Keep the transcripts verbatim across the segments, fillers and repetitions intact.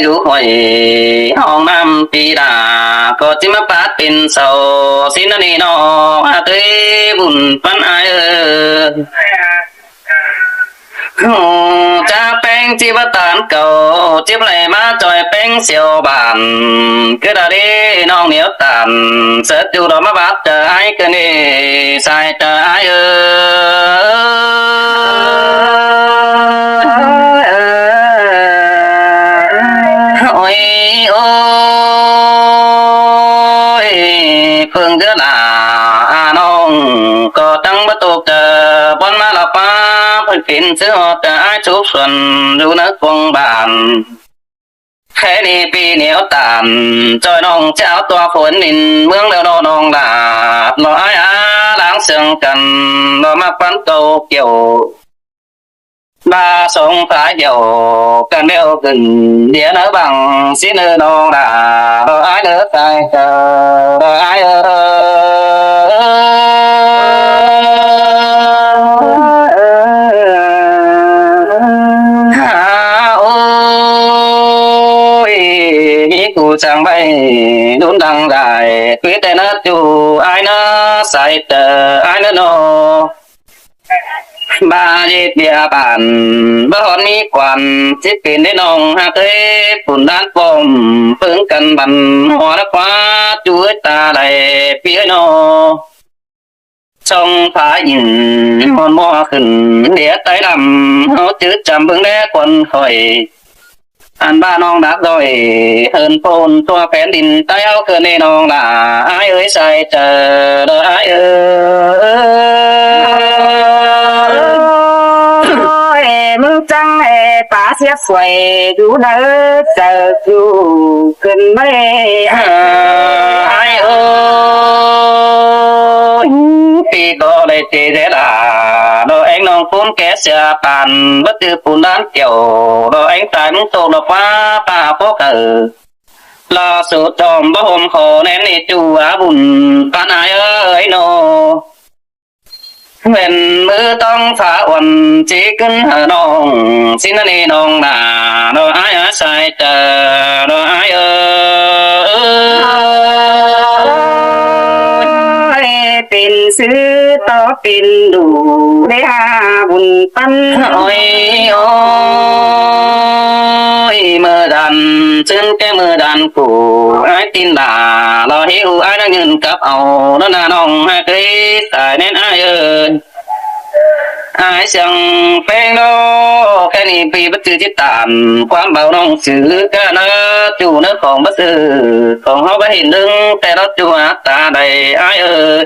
ꞌchu khỏi hong ꞌnặm pi đa, ꞌcọ ꞌchí ꞌmá pát pên sau, ꞌsịn ꞌnặn ꞌnị ꞌnọ, a tơi bun ꞌpắn ai ơi. Hô, chả ꞌpéng ꞌchí báu ꞌtan cau, ꞌchí ꞌlạ ꞌmá ꞌchoi ꞌpéng siêu bản. ꞌCọ đa đi ꞌnọng ꞌnéo ꞌtan, ꞌsớ ꞌchu đó ꞌmá bát ꞌchớ ai ꞌcọ đi, sai ꞌchớ ai ơi. Ôi, ôi, ꞌpứng ꞌcọ đa, a ꞌnọng ꞌcọ ꞌchắng báu ꞌtộc ꞌchớ, bón ꞌmá ꞌlạ ꞌpá, ꞌpứng pên ꞌsứ ꞌhọt ꞌchớ ai súc xuân, dú ꞌnớ cuông bản. Khék ꞌnị pi ꞌnéo ꞌtan, ꞌchoi ꞌnọng chảu ꞌtọ phôn nín ꞌmướng đaư ꞌnọ ꞌnọng đa, ꞌlọ ai a láng siêng căn, ꞌlọ ꞌmặc ꞌpắn cau kiẻo. ꞌVa song phả hiẻo, căn đeo ꞌcứn, đĩa ꞌnớ bang, ꞌsịn ꞌnớ ꞌnọng đa, ꞌlọ ai ꞌnớ sai ꞌchớ, ꞌlọ ai ơi. Hả, ôi, ꞌnị ꞌcọ chắng ꞌvạy, đun đăng đai, ꞌquí ꞌtẹ ꞌnớ ꞌchu, ai ꞌnớ sai ꞌchớ, ai ꞌnớ ꞌnọ. ꞌVa ꞌdệt ꞌviạk bản, báu hón ꞌmí quan, ꞌchí pên đé ꞌnọng ꞌhặc ới, phun đan pom, ꞌpứng căn bản, ꞌhọt ꞌlạ ꞌpá, ꞌchu ới ta đảy, pi ới ꞌnọ. Song phả ỉn, hòn ꞌmo khửn, đĩa ꞌTáy Lăm, ꞌháu chứ chăm ꞌpứng đé quan khỏi. Ăn ꞌva ꞌnọng đắc ꞌdội, hơn phôn tua phén đin ꞌTáy ꞌháu ꞌcọ ꞌnị ꞌnọng đa, ai ơi sai ꞌchớ, ꞌlọ ai ơi. Ôi, ꞌmứng chắng ê pá siếc xuôi, dú ꞌnớ ꞌchớ ꞌchu khửn ꞌmá. Ai ơi, pi ꞌcọ đảy ꞌchí đé đa, ꞌlọ eng ꞌnọng phún ké sia păn, báu ꞌchư phun đan kiẻo, ꞌlọ eng tai ꞌmứng ꞌtộc ꞌlọ ꞌpá, ꞌpá pốc hảư. ꞌLọ sụt chom báu hôm khô ꞌnén ꞌnị ꞌchu a bun ꞌpắn ai ơi ꞌnọ. Hên ꞌmứ ꞌtóng phả uôn ꞌchí ꞌcứn hảư ꞌnọng, ꞌsịn ꞌnặn ꞌnị ꞌnọng đa, ꞌlọ ai a sai ꞌchớ, ꞌlọ ai ơi. Pên ꞌsứ ꞌtọ pên đủ, đé ha bun ꞌpắn. Ôi, ôi, ꞌmưa đan, ꞌsướng ké ꞌmưa đan ꞌcọ, ai tin đa, ꞌlọ híu ai ꞌnăng nhưn cắp au, ꞌnặn ꞌnạ ꞌnọng ꞌhặc ới, sai ꞌnén ai ơi. Ai siêng ꞌpéng ꞌnọ, khék ꞌnị pi báu ꞌchư ꞌchí ꞌtan, ꞌquám báu ꞌnọng chứ cá ꞌnớ, ꞌchu ꞌnớ khong báu ꞌsư, khong ꞌháu báu hên ꞌlớng, ꞌtẹ ꞌlọ ꞌchu a ta đảy ai ơi.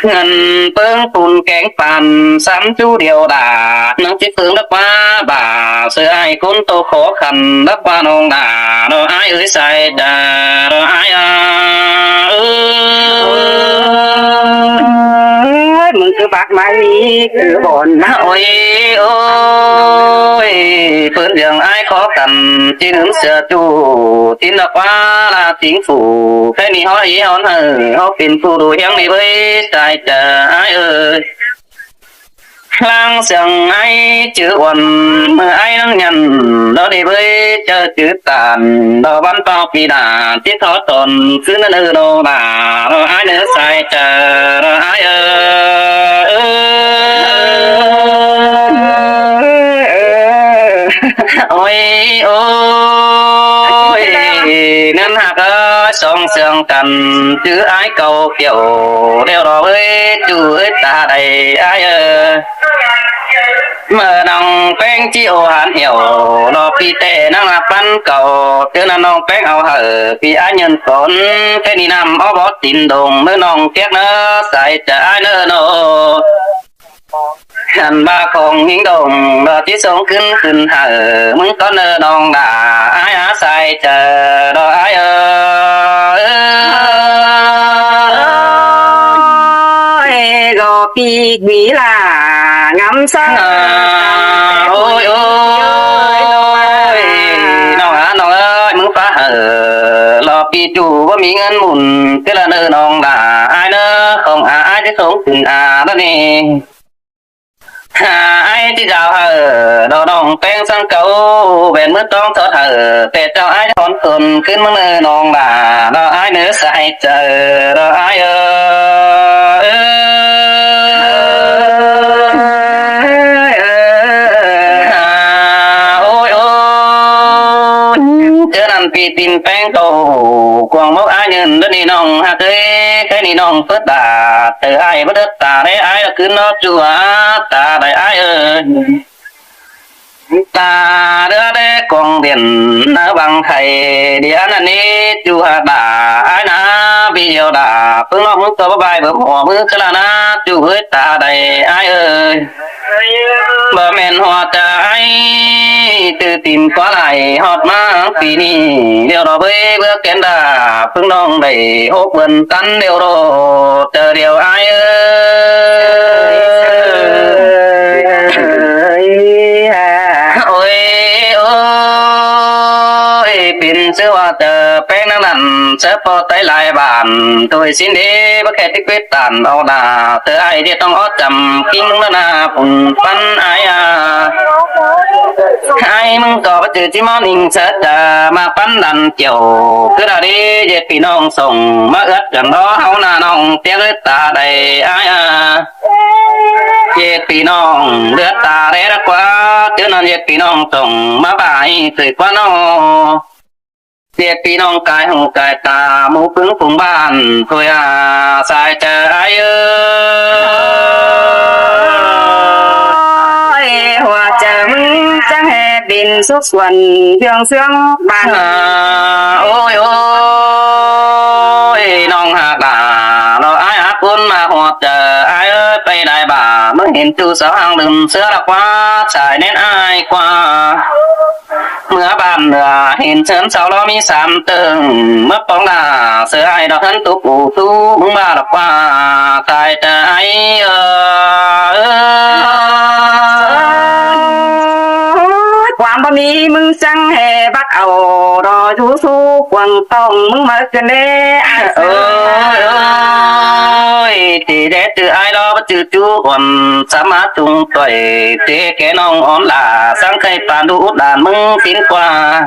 Ngăn ꞌpứng phun kéng păn, sắm ꞌchu điêu đa, ꞌnăng ꞌchí ꞌpứng đắc ꞌva bả, ꞌsớ ai ꞌcốn ꞌtô khó khăn, đắc ꞌva ꞌnọng đa, ꞌlọ ai ơi sai ꞌchớ, ꞌlọ ai a. Ôi, ꞌmứng ꞌcứ bác mai ꞌcứ bôn. Ôi, ôi, ꞌpứng ꞌdương ai khó khăn, ꞌchí ꞌnưng sia ꞌchu, tin đắc ꞌva ꞌla chính phủ, khék ꞌnị ꞌháu ꞌhí ꞌháu hảư, ꞌháu pên phủ đủ hiêng ꞌnị ꞌvới, sai ꞌchớ ai ơi. Lăng siêng ai chứ uôn, ꞌmưa ai ꞌnăng nhăn, ꞌlọ đi ꞌvới ꞌchớ chứ ꞌtan, ꞌlọ ꞌvắn pao pi đa, ꞌchí thó tôn, ꞌsứ ꞌnặn ư ꞌnọng đa, ꞌlọ ai ꞌnớ sai ꞌchớ, ꞌlọ ai ơi. Ôi, ôi, ꞌnặn ꞌhặc ới, song siêng căn, chứ ai cau kiẻo, đeo ꞌlọ ới, ꞌchu ới ta đảy ai ơi. ꞌMưa ꞌnọng ꞌpéng ꞌchí ô hăn hiẻo, ꞌlọ pi ꞌtẹ ꞌnăng ꞌla ꞌpắn cau, ꞌchớ ꞌnặn ꞌnọng ꞌpéng au hảư, pi ai nhưn cón, khék ꞌnị ꞌnặm ók bók tin đông, ꞌmưa ꞌnọng kiác ꞌnớ, sai ꞌchớ ai ꞌnớ ꞌnọ. Hăn ꞌva khong ꞌhính đông, ꞌlọ ꞌchí sống ꞌcứn khửn hảư, ꞌmứng cón ꞌnớ ꞌnọng đa, ai a sai ꞌchớ, ꞌlọ ai ơi. Ôi, ꞌlọ pi ꞌquí ꞌla, ngắm sa. À, ôi, ôi, ꞌnọng a, ꞌnọng ơi, ꞌmứng phá hảư, ꞌlọ pi ꞌchu báu ꞌmí ꞌngớn mun, ꞌcứ ꞌla ꞌnớ ꞌnọng đa, ai ꞌnớ, khong a, ai ꞌchí sống khửn a, ꞌnặn ꞌnị. Hả, Ái ꞌchí dao hảư, đỏ ꞌnọng ꞌpéng săng cáu, ꞌvén ꞌmứa ꞌtóng sót hảư, ꞌtẹ ꞌchọ ái hón khôn, ꞌcứn ꞌmướng ꞌnớ ꞌnọng đả, đỏ ái ꞌnớ sai chaư, đỏ ái ơi. Ôi ôi, ꞌchớ ꞌnặn ꞌpi ꞌtin ꞌpéng tô, cuông mốc ái nhơn đớt ꞌnị ꞌnọng ꞌhặc ới, ké ꞌnị ꞌnọng phớt đả, tơ ái báu đớt ta đé ái đỏ ꞌcứn ꞌnọ ꞌchua, ta đảy ái ơi. Ta đứa đé cuông điện, ꞌnớ băng khay, đi ăn ăn ní, ꞌchua đả, ái ꞌnạ, ꞌpi điêu đả, ꞌpứng ꞌnọng ꞌmứng tô báu bai bớm hua ꞌmứ ꞌchớ ꞌla ꞌnạ, ꞌchua ꞌhới ta đảy ái ơi. Báu ꞌmen hua ta ái, tư tìm ꞌquá lai, ꞌhọt ꞌmá ꞌpi ꞌnị, điêu đỏ bới bứa kén đả, ꞌpứng ꞌnọng đảy hốc bươn tắn điêu đỏ, ta điêu ái ơi. Ôi ôi, pên ꞌsứ ꞌva ta ꞌpéng ꞌnăng ꞌnặn, ꞌsớ ꞌpo tái lai bản, thôi sín đế, báu khe tí quyết tản au đả, tơ ái ꞌdệt ꞌnọng ót chăm, ꞌkính ꞌmướng ꞌnặn ꞌnạ, phung pắn ái a. Ái ꞌmứng ꞌcọ báu chứ ꞌchí ꞌmá ꞌnịnh ꞌsớ ta, ꞌmá pắn đăn chiêu, ꞌcứ đa đế, ꞌdệt ꞌpi ꞌnọng sông, ꞌmá ướt chăng đó, ꞌháu ꞌnạ ꞌnọng, ꞌtiếng ꞌhới ta đảy ái a. ꞌDệt ꞌpi ꞌnọng, ꞌlưạk ta đé đắc ꞌquá, ꞌchớ ꞌnặn ꞌdệt ꞌpi ꞌnọng sông, ꞌmá bái, tưới ꞌquá ꞌnọ. ꞌDệt ꞌpi ꞌnọng cai hảư cai ta, ꞌmú ꞌpứng phung bản, thôi a, sai chaư ái ơi. Ôi, hua chaư ꞌmứng chắng ꞌhế pên súc suôn, ꞌdương ꞌsướng bản. À, ôi ôi, ꞌnọng ꞌhặc đả, đỏ ái ꞌhặc ꞌcốn ꞌmá hua chaư ái ơi, pay đảy bả, ꞌmứng hên ꞌchu sáu hang đưm ꞌsứa đa ꞌquá, sai ꞌnén ái ꞌquá. ꞌMứa bản lửa hên ꞌsớn sáu lo ꞌmí sam tơng, ꞌmá póng đả, ꞌsớ ái đỏ ꞌhướn tú pú tú, ꞌmứng ꞌva đỏ ꞌquá, sai chaư ái ơi. Quảng báu ꞌmí ꞌmứng chắng ꞌhế bắt au, đỏ dú sú quảng tòng ꞌmứng máư cơn đế ái. Ôi ôi, ơi, tỉ đé tư ái lo báu chứ ꞌchu uôn, sám ꞌmá tung tuảy, tỉ ké ꞌnọng ón lả, sáng khay pán đu út đàn ꞌmứng tín ꞌquá.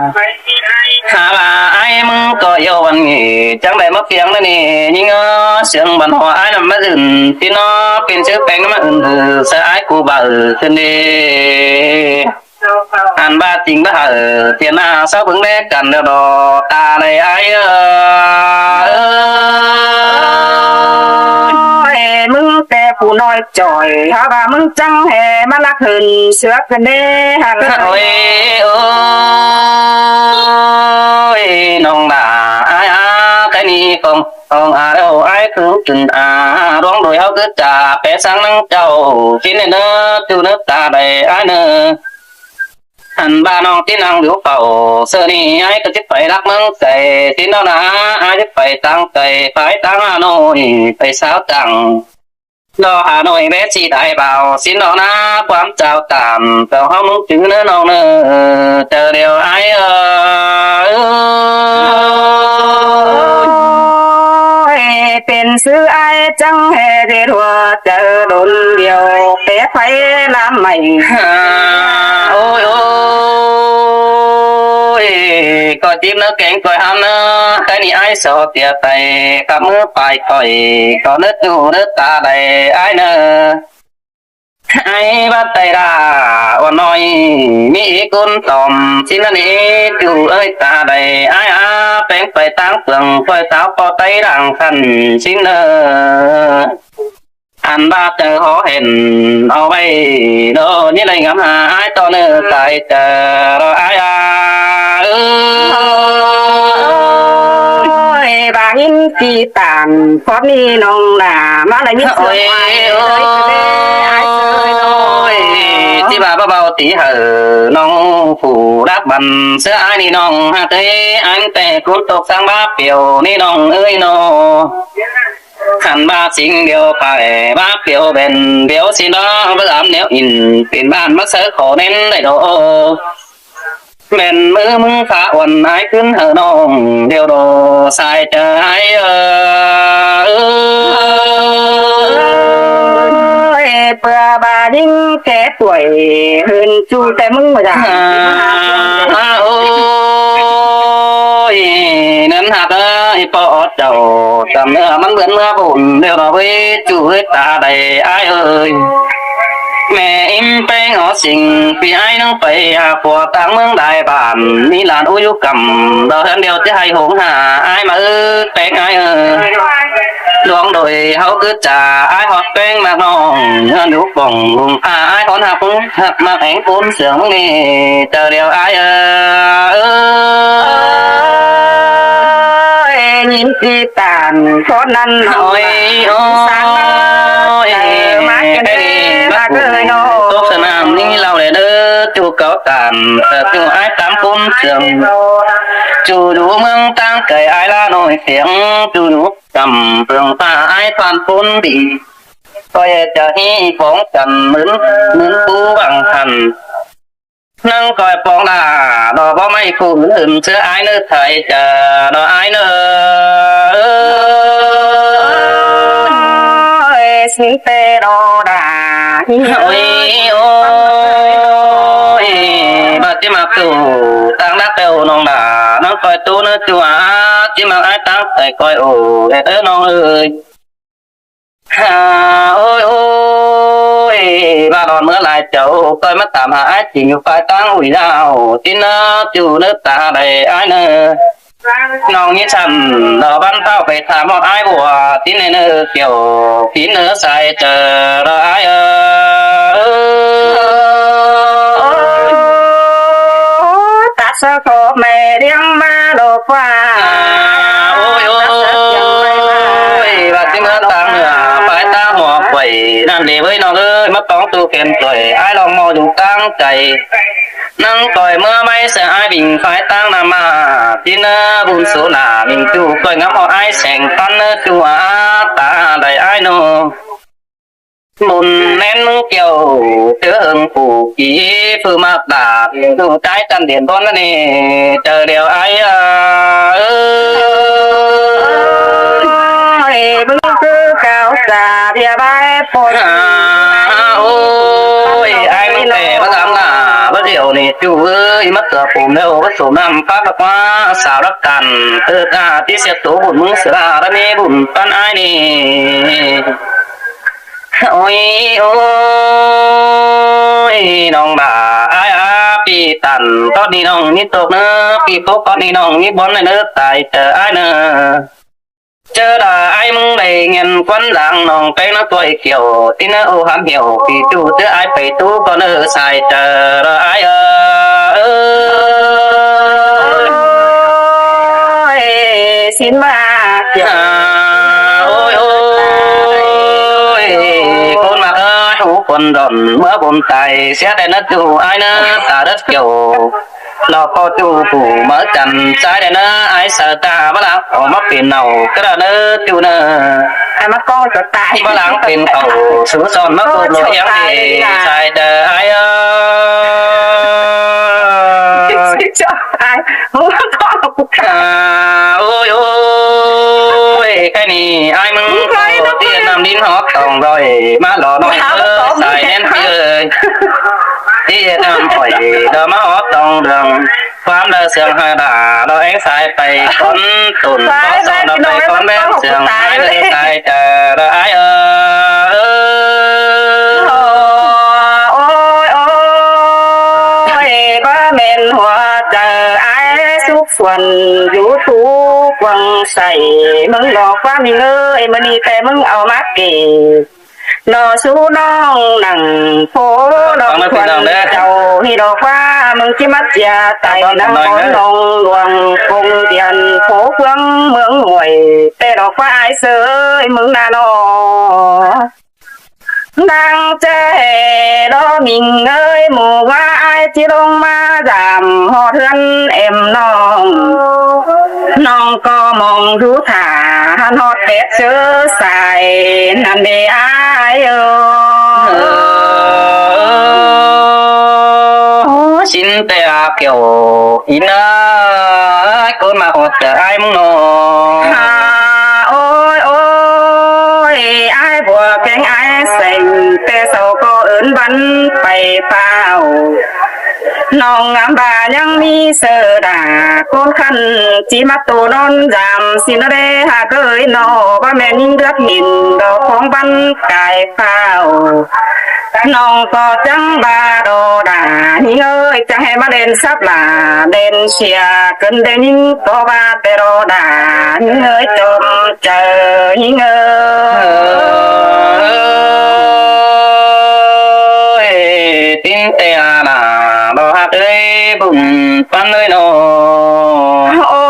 Hả ꞌva ái ꞌmứng ꞌcọ ꞌiêu văn nghệ, chắng đảy ꞌmá piếng ꞌnớ ꞌnị, ꞌnhính ơ, siêng văn hua ái ꞌnặn ꞌmá dưn, ꞌpi ꞌnọng pên ꞌsứ ꞌpéng ꞌnặn ꞌmá ưn, ꞌsớ ái ꞌcú báu ưn, ꞌcứn đi. Ăn ꞌva chính báu hảư, tiên a, sáu bướng đé căn đeo đỏ, ta đảy ái ơi. Ôi, ꞌmứng té phủ ꞌnọi chỏi, hả ꞌva ꞌmứng chắng ꞌhế ꞌmá lắc hưn, ꞌsứa cơn đế hả. Ôi ôi, ꞌnọng đả ái a, cái ni phong phong a đâu ái cứ chừng a, đuống đuổi háo cứ chả, pé sáng nắng chau, chín lên ꞌnớ, ꞌchu ꞌnớ ta đảy ái ꞌnớ. Ăn ꞌva ꞌnọng tí năng biếu khảu, ꞌsớ ꞌnị ái ꞌcọ chít pay lắc ꞌmướng cay, ꞌsịn ꞌnọ ꞌnạ, ái chít pay táng cay, pay táng Hà Nội, pay sáo chăng. Đỏ Hà Nội bé chị đại bảo, ꞌsịn ꞌnọ ꞌnạ, quán chào tạm, chào háo ꞌmướng chứ ꞌnớ ꞌnọng ꞌnớ, chaư điêu ái ơi. Ôi, pên ꞌsứ ái chắng ꞌhế đế đua, chaư đốn điêu, pé pháy lam mảy. Ôi ôi, ꞌcọ chím ꞌnớ kéng ꞌcoi hăm ꞌnớ, cái ni ái so tiệt tay, khắp ꞌmứa pay khỏi, ꞌcọ ꞌnớ ꞌchu ꞌnớ ta đảy ái ꞌnớ. Ái bát tay đa, ôn ꞌnọi, ꞌmí ꞌcốn tỏm, ꞌsịn ꞌnớ ꞌnị, ꞌchu ơi ta đảy ái a, ꞌpéng pay táng phường, khỏi táo ꞌpo tay đang khăn, ꞌsịn ꞌnớ. Ăn ꞌva chaư hó hên, au ꞌvạy, đô, ꞌnị đảy ngắm hả, ái ꞌtọ ꞌnớ, tai chaư, đô, ái a, ơ. Ôi, ꞌva ꞌnhính ti tản, khót ꞌnị ꞌnọng đả, ꞌmá đảy ꞌnhính. Ôi ôi, ôi, ꞌchí ꞌva báu báu tí hảư, ꞌnọng phủ đắc băn, ꞌsớ ái ꞌnị ꞌnọng, hả tơi, ăn té ꞌcốn tốc sáng bá piêu, ꞌnị ꞌnọng ơi ꞌnọ. Khăn ꞌva sính điêu pay, ꞌva piêu bẻn, điêu ꞌsịn đó, báu ám ꞌnéo in, pên bản ꞌmá sáư khổ nên đảy đổ. Bẻn ꞌmứ ꞌmứng phá uôn ái ꞌcứn hảư ꞌnọng, điêu đổ sai chaư ái ơ. Ê, ꞌpưa ꞌva ꞌnhính ké tuổi hơn ꞌchu té ꞌmứng ꞌva đả. À, ôi, nấn hạt ơi, ꞌpo ót chảu, tăm ꞌnớ ꞌmắn bươn ꞌmứa bôn, ꞌlẹo ꞌnọ ꞌvới ꞌchu ꞌvới ta đảy ải ơi. Mẹ im ꞌpéng ó sing, ꞌpi ải ꞌnưng pay, à, ꞌpưa tang ꞌmướng Đài Bản, ꞌmí lan ú dú căm, đo ꞌhướn ꞌlẹo ꞌchí ꞌhạy hống hả, ải ꞌmá ư, ꞌpéng ải ơi. Luông đôi ꞌháu cứ chả ải ꞌhọt ꞌpéng ꞌmặc ꞌnọng, ꞌhướn ú pỏng hùng pha ải ꞌhọt ꞌhặc, ꞌhặc ꞌmặc éng ꞌcốn sương ꞌnị, chảu ꞌlẹo ải ơi. Ôi, ꞌnhính ꞌpi tản ꞌhọt ꞌnặn ꞌnọng. Ôi, ôi, ôi, ꞌmá ké ꞌnị, ꞌmá ké ꞌnị ꞌnọng. Tốc sa nam ꞌnị ꞌlẹo đảy ꞌnớ, ꞌchu cáu tản, ꞌchớ ꞌchu ải tắm ꞌcốn sương. ꞌChu dú ꞌmướng ꞌtáng cay ải ꞌlạ ꞌnọi tiếng, ꞌchu dú căm ꞌpương pha ải thoan ꞌcốn đi. Khỏi chả hí phóng chăn mướn, mướn phú bằng hẳn. ꞌNăng khỏi phóng đà, đo báu ꞌmạy phú mướn ứn ꞌchớ ải ꞌnớ thảy chả, đo ải ꞌnớ. Ôi, sing té đo đà. Ôi, ôi, ꞌva ꞌchí ꞌmặc ꞌchu, tang đắc ꞌtẹo ꞌnọng đà, ꞌnăng khỏi ꞌchu ꞌnớ ꞌchu à, ꞌchí ꞌmặc ải táng thảy khỏi ổ, ê, ơ ꞌnọng ơi. À, ôi, ôi, ꞌva đon ꞌmứa lai chảu, khỏi ꞌmá tảm hả ải ching dú ꞌphái táng ủi đao, ꞌchí ꞌnớ ꞌchu ꞌnớ ta đảy ải ꞌnớ. ꞌNọng ꞌnhí chăn, đo băn thảu pay tham ꞌhọt ải bua, ꞌchí ꞌnớ ꞌnớ kiẻo, ꞌchí ꞌnớ sai chả, đo ải ơi. Tát sa khóp ꞌme ꞌliếng ꞌmá đo ꞌquá. À, ôi, ôi, ꞌva ꞌchí ꞌmứa tang ꞌnưa, ꞌphái táng hua quảy, ꞌnặn đi ꞌvới ꞌnọng ơi, ꞌmá tóng ꞌchu khen tuổi, ải ꞌlóng ꞌmo dú tang cay. ꞌNăng khỏi ꞌmứa ꞌmạy sia ải bình ꞌphái táng ꞌnặn ꞌmá, ꞌchí ꞌnớ bun số nả, bình ꞌchu khỏi ngắm ꞌhọt ải seng ꞌphắn ꞌnớ ꞌchu à, ta đảy ải ꞌnớ. Bun ꞌmen ꞌmướng kiẻo, ꞌchớ hưng phủ ký, ꞌphư ꞌmặc đả, ꞌchu ꞌchái chăn điện ꞌcốn ꞌnặn ꞌnị, chảu ꞌlẹo ải ơi. Ôi, bưng cứ cáo xả bia bái phôn. À, ôi, ải ꞌmướng té báu dám nả, báu ꞌdiu ꞌnị ꞌchu ơi, ꞌmá tưa phôn ꞌlẹo, báu sổ năm phát báu ꞌquá, sáo đắc căn, ơ, ta, ꞌchí siết tố bun ꞌmướng sửa đa, đa ꞌmí bun ꞌphắn ải ꞌnị. Ôi, ôi, ꞌnọng đà ải à, ꞌpi tản tót ꞌnị ꞌnọng ꞌmí tốc ꞌnớ, ꞌpi tốc tót ꞌnị ꞌnọng ꞌmí bón ꞌnớ, sai chả ải ꞌnớ. ꞌChớ đa ải ꞌmướng đảy nghen quan lăng ꞌnọng ꞌpéng ꞌnớ ꞌtoi kiẻo, ꞌchí ꞌnớ ô hám hiẻo, ꞌpi ꞌchu ꞌchớ ải pay ꞌchu ꞌcọ ꞌnớ sai chả, đo ải ơi. Ôi, xin ꞌmá kiẻo. À, ôi, ôi, ꞌcốn ꞌmặc ơi, hú khuôn đon ꞌmứa bôn tai, sia đảy ꞌnớ ꞌchu ải ꞌnớ, ta đớt kiẻo. Lo ꞌpo ꞌchu phủ máư chăn, sai đảy ꞌnớ, ải saư ta báu lăng, ổ ꞌmá pên nảu, cá đa ꞌnớ ꞌchu ꞌnớ. Ải ꞌmá ꞌcọ chảu tai. Báu lăng pên khảu, sú son ꞌmá ꞌcọ lua ꞌhiếng tai, sai chả ải ơi. Chảu tai. À, ôi, ôi, cái ꞌnị, ải ꞌmướng ꞌcọ, ꞌtiên ꞌnặm đin hót tỏng rồi, ꞌmá lo ꞌnọng ơi, sai ꞌnén ꞌpi ơi. ꞌTiên ꞌnặm ỏi, đo ꞌmá hót tỏng đường, ꞌquám đa sương hơi đa, đo éng sai pay ꞌcốn tủn, ꞌcốn son đa pay ꞌcốn bén sương, ải đa sai chả, đo ải ơi. Ôi, ôi, ôi, báu ꞌmen hua chaư ải súc suôn, dú thú quăng say, ꞌmướng lo ꞌquá ꞌmí ơi, ꞌmá ꞌnị té ꞌmướng au ꞌmá kể. Lo sú ꞌnọng nẳng phố lo khuôn chảu, ꞌhị lo ꞌquá ꞌmướng ꞌchí ꞌmá chia tai nẳng ón ꞌnọng luông công điện phố phương ꞌmướng ꞌmuội, té lo ꞌquá ải ꞌsớ ꞌmướng ꞌnặn ꞌnọ. Đang ꞌchớ hè đó mình ơi, mù ꞌva ải ꞌchí ꞌlống ꞌmá dám ꞌhọt ꞌhướn em ꞌnọng. ꞌNọng ꞌcọ mong dú thả hăn ꞌhọt pét ꞌchớ sai ꞌnặn đê ải ơ. Ơ, ꞌchí té a kiẻo ꞌnị ꞌcốn ꞌmặc ꞌhọt chảu ải ꞌmướng ꞌnọ. Hả, ôi, ôi, ải bua kéng ải seng té ꞌpay phao. ꞌNọng ngắm ꞌva ꞌnhắng ꞌmí ꞌsớ đa ꞌcốn khăn ꞌchí ꞌmá tô ꞌnón dăm ꞌsịn ꞌnớ ꞌhặc ꞌới ꞌnọ, ꞌva ꞌmen ꞌnhính đước hên đo khong băn cai phao. ꞌNọng ꞌcọ chắng ꞌva đo đa ꞌnhính ơi, chắng ꞌhế ꞌmá đen sắp lả đen sia cơn đen ꞌnhính ꞌcọ ꞌva ꞌtẹ đo đa ꞌnhính ơi, chom chaư ꞌnhính ơi. Ôi, ꞌtin ꞌtẹ đa đo ꞌhặc ꞌới bun ꞌpắn ꞌới ꞌnọ. Ô,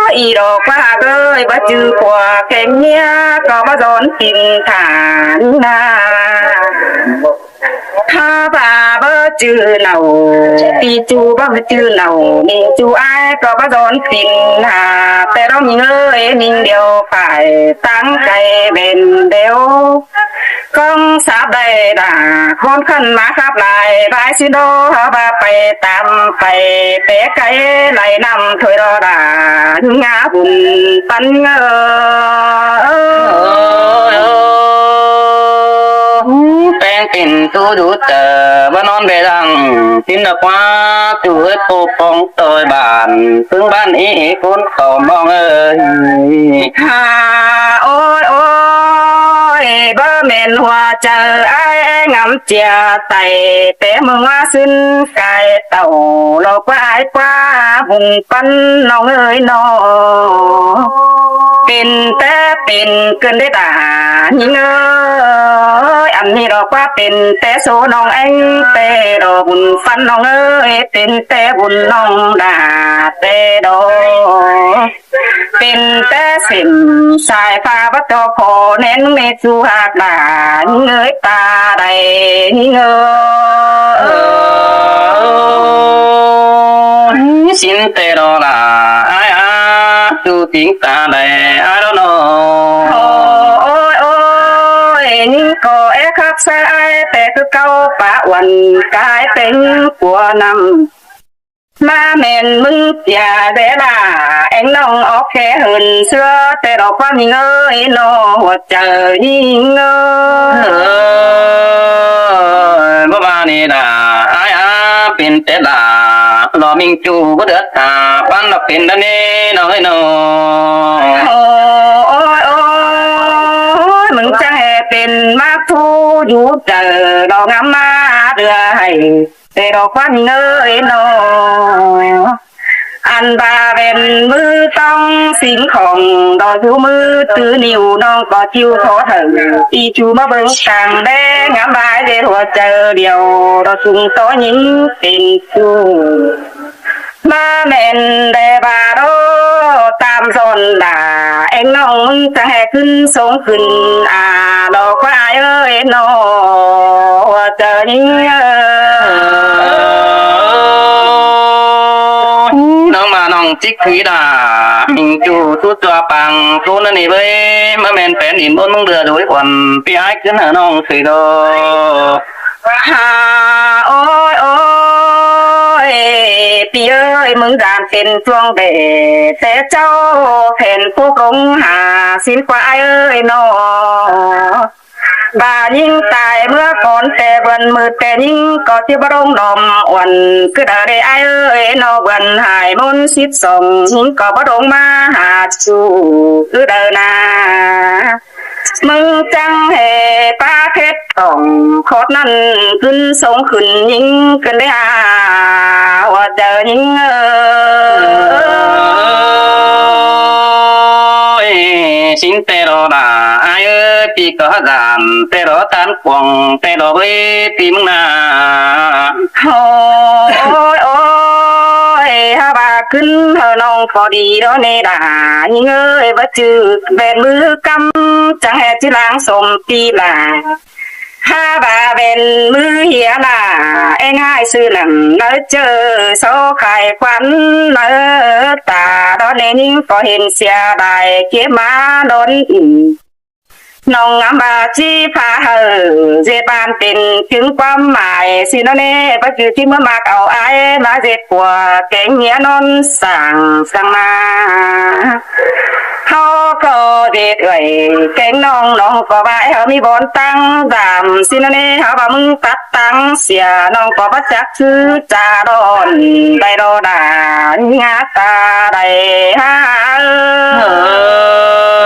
ꞌí đo ꞌquá ꞌhặc ꞌới, báu chứ ꞌquá kéng ꞌnhía ꞌcọ báu dón tin thả ꞌnhính ꞌna. ꞌHá ꞌva báu chứ nảu, ꞌpi ꞌchu báu chứ nảu, ꞌmính ꞌchu ải ꞌcọ báu dón tin hả, ꞌtẹ ꞌnọng ꞌnhính ơi, ꞌmính điêu phải táng cay bến điêu. ꞌCóng sáp đảy đa ꞌcốn khăn ꞌmá khắp lai, ꞌvái ꞌsịn đo ꞌhặc ꞌva ꞌpay tăm ꞌpay té cay lai ꞌnặm thôi đo đa ngá bun ꞌpắn ꞌngớ. Ôi, ôi, ôi. ꞌPéng pên ꞌtú đú chaư ꞌva ꞌnón bê lăng, ꞌtin đa ꞌquá ꞌchu ꞌới ꞌpộ ꞌpóng ꞌtoi bản, ꞌpứng bản ꞌí ꞌcốn ꞌtọ ꞌnọng ơi. Hả, ôi, ôi, báu ꞌmen hua chaư ải é ngắm chia tay, té ꞌmướng ꞌmá ꞌsứn cai tảu, lo ꞌquá ải ꞌquá bun ꞌpắn ꞌnọng ơi ꞌnọ. Pên té pên cơn đé đa ꞌnhính ơi, ăn ꞌnị lo ꞌquá pên té số ꞌnọng ꞌéng, té lo bun ꞌpắn ꞌnọng ơi, pên té bun ꞌnọng đa té đo. Pên té sỉm sai pha báu ꞌto khó ꞌnén ꞌmí ꞌchu ꞌhặc đa ꞌnhính ơi, ta đảy ꞌnhính ơi. ꞌSịn té đo đa ải á, ꞌchu ꞌtếng ta đảy ải đo ꞌnọ. Ôi, ôi, ôi, ꞌnhính ꞌcọ é khắp ꞌsớ ải té ꞌcứ ꞌcáu pá uôn cai pên cua ꞌnặm. ꞌMá ꞌmen ꞌmứng ꞌchưa đé đa, ꞌéng ꞌnọng ók khe hên ꞌsứa, té lo ꞌquá ꞌnhính ơi ꞌnọ, hua chaư ꞌnhính ơi. Ôi, báu ꞌva ꞌnị đa ải á, pên té đa lo ꞌmính ꞌchu báu đớt ta, ꞌpắn lo pên đa ꞌnị ꞌnọng ơi ꞌnọ. Ôi, ôi, ôi, ꞌmứng chắng ꞌhế pên ꞌmá ꞌtú dú chaư lo ngắm ꞌmá đưa hảy. Té lo ꞌquá ꞌnhính ơi ꞌnọ. Ăn ꞌva ꞌvén ꞌmứ ꞌtóng sính khong, đo dú ꞌmứ ꞌtứ ꞌnịu ꞌnọng ꞌcọ ꞌchịu khó thảu. ꞌPi ꞌchu ꞌmá bớng cang đé ngắm ꞌva ꞌdệt hua chaư điêu, đo sung tó ꞌnhính pên ꞌchu. ꞌMá ꞌmen đé ꞌva đo tam son đa, ꞌéng ꞌnọng ꞌmứng chắng ꞌhế ꞌcứn sống khửn, a, lo ꞌquá ải ơi ꞌnọ, hua chaư ꞌnhính ơi. ꞌNọng ꞌmá ꞌnọng chích thúy đa, ꞌmính ꞌchu ꞌtú ꞌchua pang ꞌtú ꞌnặn ꞌnị ꞌvới, ꞌmá ꞌmen pén đin ꞌmôn ꞌmướng đưa đối khuôn, ꞌpi ải ꞌcứn hảư ꞌnọng thúy đo. Hả, ôi, ôi, ꞌpi ơi, ꞌmứng dan pên chuông bể, té ꞌchạu phen pú công hả, ꞌsịn ꞌquá ải ơi ꞌnọ. ꞌVa ꞌnhính tai ꞌmứa cón té bươn ꞌmự té ꞌnhính ꞌcọ ꞌchí báu đông đom uôn, cứ đaư đé ải ơi ꞌnọ, bươn hải ꞌmôn síp song ꞌnhính ꞌcọ báu đông ꞌmá hả ꞌchu, cứ đaư ꞌna. ꞌMứng chắng ꞌhế ꞌpá khết tỏng khót ꞌnặn ꞌcứn sống khửn ꞌnhính ꞌcứn đé hả, hua chaư ꞌnhính ơi. Ôi, ꞌsịn té lo đa ải ơi, ꞌpi ꞌcọ hák dan té lo tán cuông té lo ꞌvới ꞌpi ꞌmứng ꞌna. Ôi, ôi, hả ꞌva ꞌcứn hảư ꞌnọng ꞌcọ đi đo ꞌnị đa ꞌnhính ơi, báu chứ ꞌvén ꞌmứ ꞌcắm chắng ꞌhế ꞌchí lang sôm ꞌpi đa. Hả ꞌva ꞌvén ꞌmứ hía đa, ꞌéng ải sư nẳng nớ ꞌchớ so khai khuôn nớ ta, đo ꞌnị ꞌnhính ꞌcọ hên sia đai kiếp ꞌmá đón ꞌnị. ꞌNọng ngắm ꞌva ꞌchí pha hảư ꞌdệt ban pên chứng ꞌquám mai, ꞌsịn ꞌnọ ꞌnị, báu chứ ꞌchí ꞌmứa ꞌmặc au ải ꞌmá ꞌdệt pua kéng ꞌnhía ꞌnón sảng săng ꞌna. ꞌHáu ꞌcọ ꞌdệt ꞌới kéng ꞌnọng, ꞌnọng ꞌcọ ꞌva ꞌhứ ꞌmí bón ꞌtáng dam ꞌsịn ꞌnớ, ꞌhứ ꞌva ꞌmứng tắt ꞌtáng sia, ꞌnọng ꞌcọ báu chắc ꞌchư ꞌchạ đón đảy lo đa, ꞌnhá ta đảy há.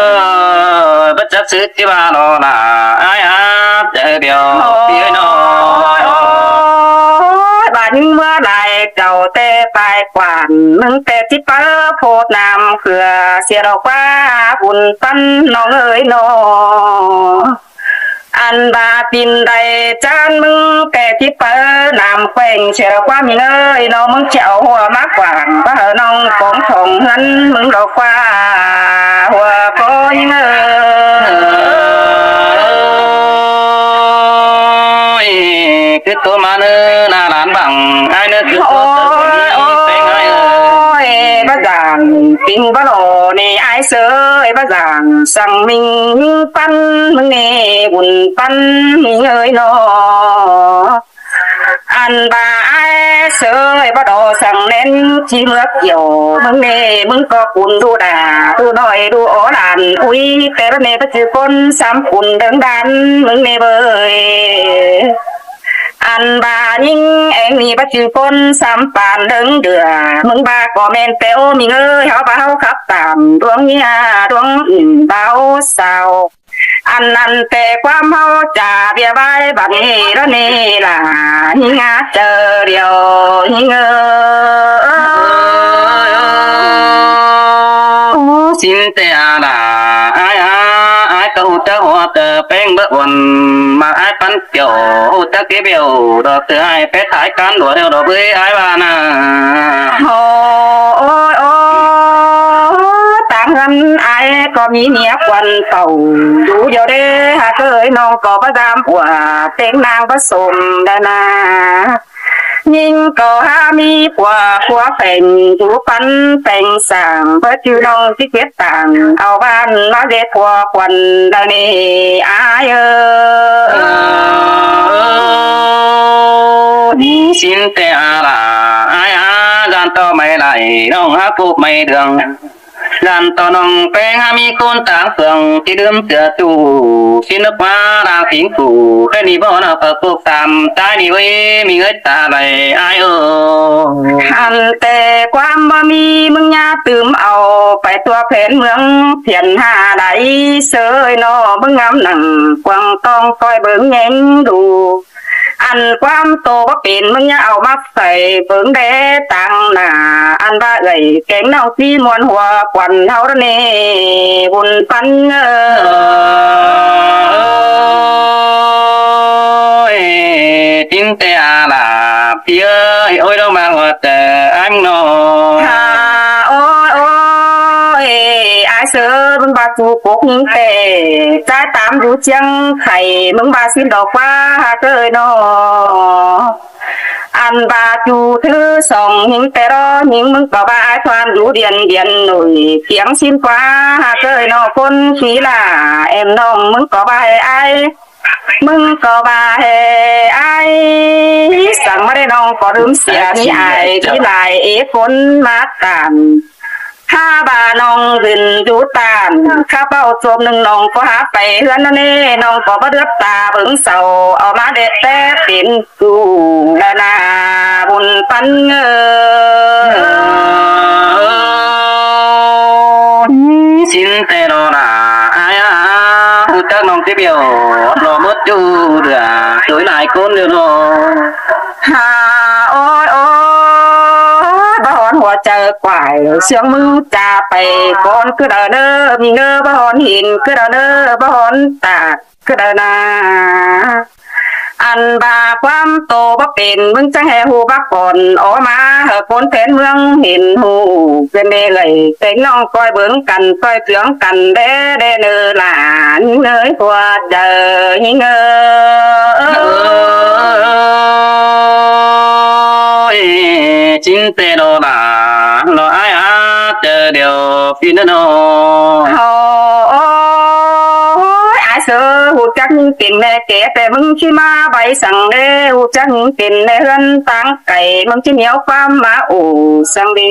Ơ, báu chắc ꞌchư ꞌchạ lo đa, ai há, ꞌchớ điêu, ôi, ꞌpi ơi ꞌnọ. Ôi, ôi, ꞌva ꞌnhính ꞌmứa lai chảu ꞌtẹ pay quản, ꞌmứng ꞌtẹ ꞌchí páo phôt năm khưa, sia lo ꞌquá bun ꞌpắn ꞌnọng ơi ꞌnọ. Ăn ꞌva tin đảy chán ꞌmứng ꞌtẹ ꞌchí páo năm kheng, sia lo ꞌquá ꞌmí ơi ꞌnọ, ꞌmứng ꞌchí au ꞌhua ꞌmá quản, ꞌva hảư ꞌnọng cỏng thỏng ꞌhướn, ꞌmứng lo ꞌquá ꞌhua ꞌcọ ꞌnhính ơi. Ôi, cứ ꞌtố ꞌmá ꞌnớ ꞌna lán bảng, ai ꞌnớ cứ ꞌtố ꞌtớ ꞌmí péng ai ơi. Ôi, báu dản, ꞌpính báu lo ꞌnị ai ꞌsớ ơi, báu dản, săng ꞌmính ꞌpắn ꞌmứng ꞌnị, bun ꞌpắn ꞌmí ơi ꞌnọ. Ăn ꞌva ai ꞌsớ ơi, báu đo săng ꞌnén ꞌchí ꞌmứa kiẻo, ꞌmứng ꞌnị ꞌmứng ꞌcọ cun ꞌlụk đa, ꞌlụk ꞌnọi ꞌlụk ó đản, ui, ꞌtẹ báu ꞌnị báu ꞌchư ꞌcốn sam cun đơng đan, ꞌmứng ꞌnị ꞌvới. Ăn ꞌva ꞌnhính ꞌéng ꞌnị báu ꞌchư ꞌcốn sam păn đơng đưa, ꞌmứng ꞌva ꞌcọ ꞌmen ꞌtẹ ꞌmí ơi, ꞌháu ꞌva ꞌháu khắp tản ꞌluống ꞌnhá, ꞌluống ứn báo sao. Ăn ăn ꞌtẹ ꞌquám ꞌháu chả ꞌviạk ꞌvái bắn ꞌnị ꞌlẹo ꞌnị lả, ꞌnhính ꞌchớ điêu ꞌnhính ơi. Ôi, ôi, ôi. Ôi, ꞌsịn ꞌtẹ a lả, ai a, ai ꞌcọ ꞌhụ chắc ꞌhua ꞌtớ péng báu uôn, ꞌmặc ai ꞌpắn kiẻo, ꞌhụ chắc ké bẻo, đỏ ꞌtớ ai pét thái cán đuổi theo đỏ bới ai ꞌva ꞌna. Ôi, ôi, ôi, ꞌtáng ꞌhướn ai ꞌcọ ꞌmí ꞌmía quan tảu, dú điêu đé, hák ơi ꞌnọng ꞌcọ báu dám ua, ꞌtếng ꞌnáng báu sôm đa ꞌna. ꞌNhính ꞌcọ hák ꞌmí pua, pua pheng, dú ꞌpắn pheng sảng, báu ꞌchư ꞌnọng ꞌchí kiết tảng, au ꞌván ꞌmá ꞌdệt pua quan đa ꞌnị ai ơi. Ơ, ꞌnhính ꞌsịn ꞌtẹ a lả, ai a, ꞌdan ꞌto ꞌmạy lai, ꞌnọng hák cốc ꞌmạy đường. ꞌDan ꞌto ꞌnọng péng hák ꞌmí ꞌcốn ꞌtáng phường, ꞌchí đưm sia ꞌchu, ꞌsịn ꞌnớ ꞌquá đang tín phủ, ꞌtẹ ꞌnị báu ꞌnọ ꞌcọ cốc tam, ꞌchái ꞌnị ꞌvới, ꞌmí ơi ta lai ai ơ. Ăn ꞌtẹ ꞌquám báu ꞌmí ꞌmứng ꞌnhá tứm au, pay tua phén ꞌmướng phiên ha đảy ꞌsớ ơi ꞌnọ, ꞌmứng ngắm nẳng quăng tong ꞌcoi bớng ꞌnhính đu. Ăn ꞌquám ꞌtố báu pên ꞌmứng ꞌnhá au ꞌmá pay bớng đé ꞌtáng nả, ăn ꞌva ơi kéng ꞌnọng ꞌchí ꞌmuôn ꞌhua quan ꞌháu ꞌnị bun ꞌpắn ơi. Ôi, ꞌchịn ꞌtẹ a lả ꞌpi ơi, ôi ꞌlống ꞌmá ꞌhua ꞌtớ ăn ꞌnọ. Hả, ôi, ôi, ai ꞌsớ ꞌmứng ꞌva ꞌchu cốc ꞌnhính ꞌtẹ, ꞌchái tam dú ꞌchiếng khay, ꞌmứng ꞌva ꞌsịn đo ꞌquá hák ơi ꞌnọ. Ăn ꞌva ꞌchu thứ song ꞌnhính ꞌtẹ ꞌló ꞌnhính ꞌmứng ꞌcọ ꞌva ai ꞌthoan dú điên điên nổi tiếng ꞌsịn ꞌquá hák ơi ꞌnọ ꞌcốn ꞌchí lả êm ꞌnọng ꞌmứng ꞌcọ ꞌva hê ai. ꞌMứng ꞌcọ ꞌva hê ai. Săng ꞌmá đé ꞌnọng ꞌcọ đưm sia ꞌchí ai ꞌchí lai ế ꞌcốn ꞌmá tản. Hák ꞌva ꞌnọng dưn dú tản, khắp ꞌvạu chốm ꞌnưng ꞌnọng ꞌcọ hák pay ꞌhướn ꞌnớ ꞌnị, ꞌnọng ꞌcọ báu đứt ta bớng sau, au ꞌmá đét té tín ꞌchu đa ꞌna bun ꞌpắn ơi. ꞌSịn ꞌtẹ ꞌnọ lả ai a, ꞌhụ chắc ꞌnọng ꞌchí bẻo, lo mớt ꞌchu đưa, ꞌchoi lai ꞌcốn đưa ꞌnọ. Hả, ôi, ôi, báu hón ꞌhua chaư quải, ꞌsướng ꞌmứng ꞌchạ pay, ꞌcốn ꞌcứ đaư ꞌnớ, ꞌmí ꞌnớ, báu hón hin ꞌcứ đaư ꞌnớ, báu hón tả ꞌcứ đaư ꞌna. Ăn ꞌva ꞌquám tô báu pên, ꞌmứng chắng hê ꞌhụ bác ꞌcọn, ók ꞌmá hảư ꞌcốn phén ꞌmướng hên ꞌhụ, ꞌviạk ꞌnị ꞌlới, téng ꞌnọng ꞌcoi bớng căn, ꞌcoi ꞌchương căn, đé đé ꞌnớ lả, ꞌnhính ơi, ꞌhua chaư ꞌnhính ơi. Ôi, ꞌchịn ꞌtẹ ꞌnọ lả, ꞌnọ ai a, chaư điêu ꞌpi ꞌnớ ꞌnọ. Ôi, ai ꞌsớ, ꞌhụ chắc ꞌnhính pên ꞌme ké, ꞌtẹ ꞌmứng ꞌchí ꞌmá ꞌvạy săng đé, ꞌhụ chắc ꞌnhính pên ꞌme ꞌhướn ꞌtáng cay, ꞌmứng ꞌchí ꞌnéo ꞌquám ꞌmá ổ săng đé.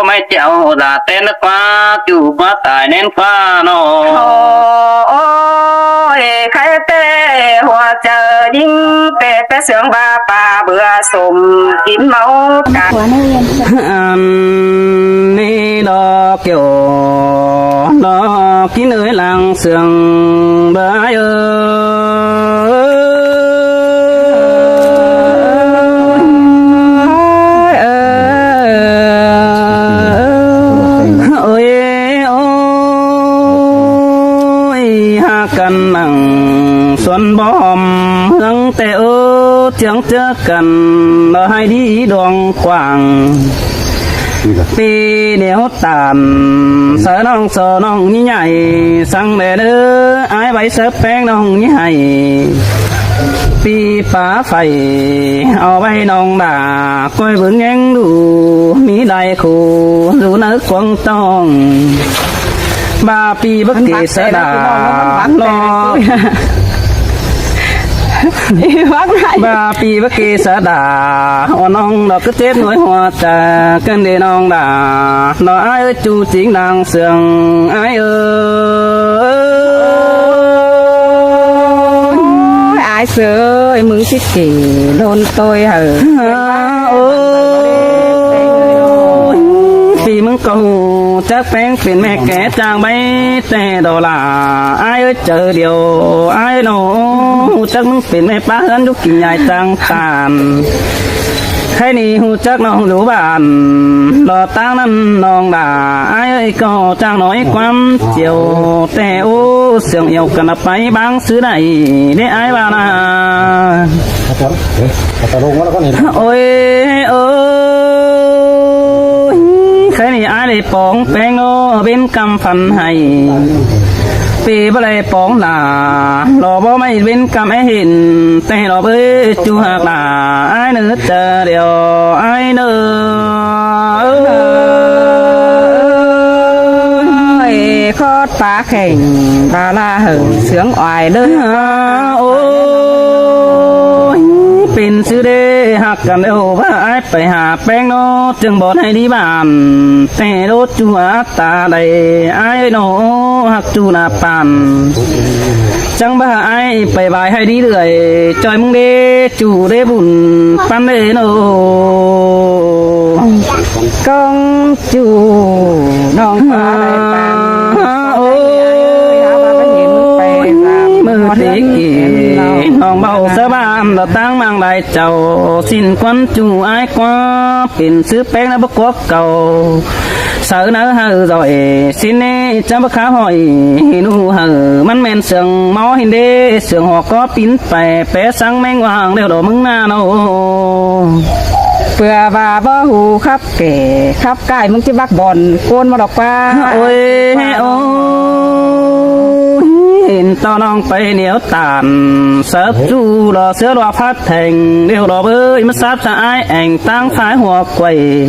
báu ꞌmí chẻo đả ꞌtến ꞌnớ ꞌquá, ꞌchu ꞌquá tai ꞌnén ꞌquá ꞌnọ. Ôi, khay ꞌtẹ hua chaư ꞌnhính ꞌtẹ ꞌpé sương ꞌva pá bưa sôm kín máu cắn. Ăn ꞌnị ꞌlọ kiẻo ꞌlọ kín ới lăng sương bá ơi. Ôi, ôi, hák căn nẳng xuân bom hương ꞌtẹ ơ, chiếng ꞌchớ căn ꞌlọ ꞌhại đi đong quảng. ꞌPi ꞌnéo tản, sáư ꞌnọng so ꞌnọng ꞌnị ꞌnhại, săng đe ꞌnớ, ải ꞌvạy sáư ꞌpéng ꞌnọng ꞌnị ꞌhại. ꞌPi pá phải, au ꞌvạy ꞌnọng đả, ꞌcoi bớng ꞌnhắng ꞌlụk, ꞌmí lai khu, dú ꞌnớ cuông tỏng. ꞌVa ꞌpi báu kể sáư đả, ꞌlọ. ꞌVa ꞌpi báu kể sáư đả, ơ ꞌnọng ꞌlọ ꞌcứ chết nối hua chaư, căn đe ꞌnọng đả, ꞌlọ ải ơi ꞌchu chính đang sương, ải ơi. Ôi, ải ơi, ꞌmứng ꞌchí kể ꞌlốn ꞌtội hảư. Ôi, ꞌpi ꞌmứng ꞌcọ hảư, chắc ꞌpéng pên ꞌme ké chang báu ꞌtẹ đỏ lả, ải ơi chaư điêu, ải ꞌnọ, chắc ꞌmứng pên ꞌme pá ꞌhướn dú kin ꞌnhại chang tản. Khay ꞌnị hảư chắc ꞌnọng dú bản, ꞌlọ ꞌtáng ꞌnặn ꞌnọng đả, ải ơi ꞌcọ chang nói quám chiêu, ꞌtẹ ú sương iêu căn ꞌnạp pay báng ꞌsứ đảy, đé ải ꞌva ꞌnạ. Ôi, ôi, khay ꞌnị ải đảy póng ꞌpéng ꞌnớ, bến căm phăn hảư. ꞌPi báu đảy póng đả, ꞌlọ báu ꞌmí bến căm é hên, ꞌtẹ ꞌlọ bới ꞌchu hák đả, ải ꞌnớ chaư điêu, ải ꞌnớ. Ôi, khót pá khẻng, ba la hảư, sương oai ꞌlới. Ôi, pên ꞌsứ đé hák căn ꞌlẹo, ꞌva ải pay hả ꞌpéng ꞌnớ, ꞌchương bót hảư đi bản, ꞌtẹ ꞌlọ ꞌchu át ta đảy, ải ꞌnọ hák ꞌchu ꞌnạp păn. Chắng ꞌva ải pay ꞌvạy hảư đi đuổi, ꞌchoi ꞌmứng đé ꞌchu đé bun păn đé ꞌnớ. Công chủ nong pá đảy păn. Ôi, ꞌmự té kỉ ꞌnọng báu sáư bản ꞌlọ ꞌtáng ꞌmáng lai chảu, ꞌsịn quan ꞌchu ải ꞌquá, pên ꞌsứ ꞌpéng ꞌnạ báu cuốc cảu. Sáư ꞌnặn hảư doi, ꞌsịn ꞌnị chắng báu khá hỏi, hên ꞌhụ hảư, ꞌmắn ꞌmen sương ꞌmo hên đé, sương hảư ꞌcọ pín pay, pé săng ꞌmeng ꞌváng ꞌlẹo đỏ ꞌmứng ꞌnạ ꞌnọ. ꞌPưa ꞌva báu ꞌhụ khắp kẻ, khắp cải ꞌmứng ꞌchí bắc bòn, ꞌcốn ꞌmá đọc ꞌquá. Ôi, ôi, hên ꞌto ꞌnọng pay ꞌnéo tản, sớp ꞌchu ꞌlọ ꞌsứa ꞌlọ phát thẻng, ꞌlẹo đỏ bới, ꞌmá sáp sa ải ẻng ꞌtáng phái hua quay.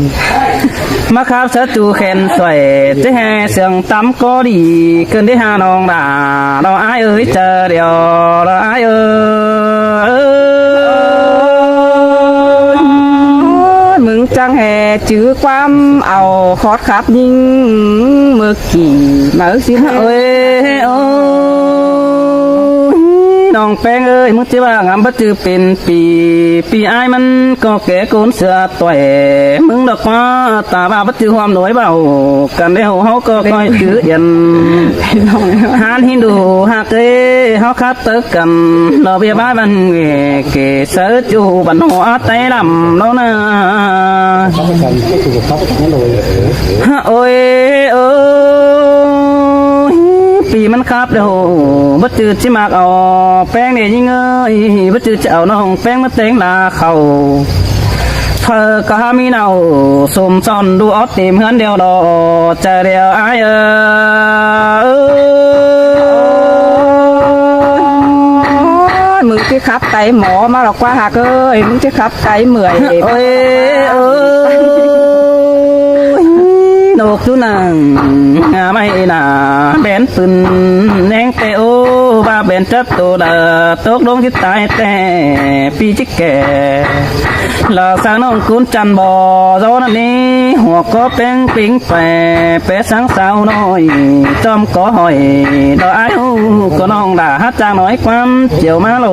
ꞌMá khắp sớp ꞌchu khen xuảy, ꞌchí ꞌhê sương tắm có đi, ꞌcợn đi ha ꞌnọng đả, ꞌlọ ải ơi, chaư điêu, ꞌlọ ải ơi. ꞌMứng chắng ꞌhê chứ ꞌquám au khót khắp ꞌnhính ꞌmự kỉ máư ꞌsịn. Ôi, ôi. ꞌNọng ꞌPéng ơi, ꞌmứng ꞌchí ꞌva ngắm báu ꞌchư pên pi, pi ải ꞌmắn ꞌcọ kẻ ꞌcốn sửa tuổi. ꞌMứng đa ꞌquá ta ꞌva báu ꞌchư ꞌhuôm nổi báu, căn ꞌlẹo ꞌháu ꞌcọ ꞌcoi chứ yên. Hán hín đu ꞌhặc ơi, ꞌháu khắp tớc căn, lo ꞌviạk bái băn ꞌnguê, kể sớ ꞌchu băn ꞌhô át tay lăm lo na. Ôi, ôi, pi ꞌmắn khắp đa ꞌhô, báu ꞌchư ꞌchí ꞌmặc au ꞌPéng ꞌnị ꞌnhính ơi, báu ꞌchư ꞌchí au ꞌnọng ꞌPéng ꞌmá ꞌtếng la khảu. Phaư ꞌcọ ꞌmí ꞌnạu sôm son đu ót têm ꞌhướn điêu lo, chả điêu ải ơi. ꞌMứng ꞌchí khắp tay ꞌmó ꞌmá lo ꞌquá ꞌhặc ơi, ꞌmứng ꞌchí khắp tay mưởi. Ôi, ôi, ꞌnộc ꞌchu nẳng, ngả ꞌmạy nả, bén pưn, ꞌnéng ꞌtẹ ô, ꞌva bén chắp tô đa, tốc đống ꞌchí tai ꞌtẹ, pi ꞌchí kẻ. Lỏ sang ꞌnọng ꞌcốn chăn bò, gió ꞌnặn ꞌnị, hua ꞌcó ꞌpéng pính pè, pé sáng sao ꞌnọi, ꞌchom ꞌcó hỏi, đòi ải ꞌhụ, ꞌcọ ꞌnọng đả hát chang nói ꞌquám chiêu ꞌmá lo.